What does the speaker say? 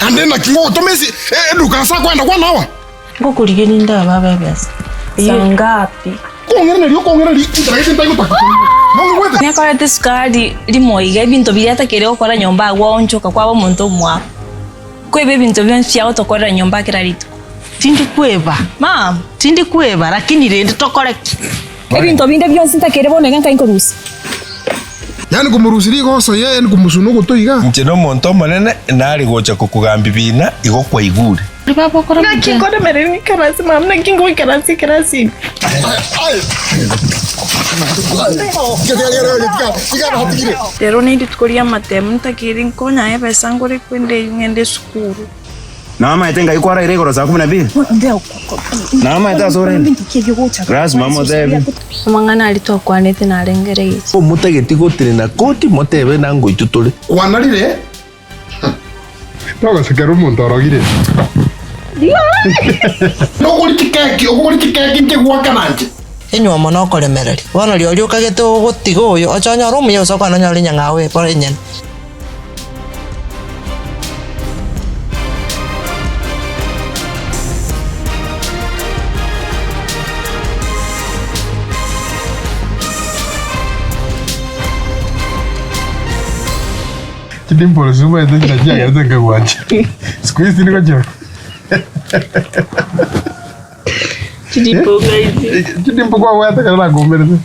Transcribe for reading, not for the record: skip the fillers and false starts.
Ande naki ngogotoma esi eduka ase akoenda kwanawa? Ngokorigia ninde ababe ebesa. Saa ngapi? Kong'iraneria okong'iraneria intagete ntagotaka koigwa. Nong'igwete? Nekorete esukari rimo iga ebinto biria atakeire gokora nyomba agwo aonchoka kwaba omonto omwabo. Kweba ebinto bionsi agotokorera nyomba kera rituko. Tindi kweba, Mama. tindi kweba, lakini rende tokore ki? Ebinto binde bionsi ntakeire bono iga nkai nkorusia. Yaani komorusia rigoso iga, yaani komosuna ogoto iga. Inche nomonto omonene, nare gocha kokogambia bina, igo kwaigure. Naki nkoremereria ekerasi mama, naki ngoikaransa ekerasi ime. Rero nerituko ri'amatemo, ntakeire nkonyaye ebesa ngore ekwenda eyio ng'ende esukuru. Namaete ngai kwaraire igoro saa kumi na mbili? Namaete ase orende? Lasima motebi. Amang'ana aria twakwanete narengereirie. Motageti gotenena koti motebe na ngoitwe tore. Kwanarire? Togosekera omonto orogire. Nogori chikeki, okogori chikeki inche goakana nche. Enywomo nokoremereria. Bono rirorio okagete ogotiga oyo, oche onyore omuya gose okwane onyore enyang'au ekore enyene. Chidimples omanyete ng'a chiagerete nkagwancha. Siku hizi nigo chire. Chidimple ng'ai Chidimple kwabwate ekero nakomerete.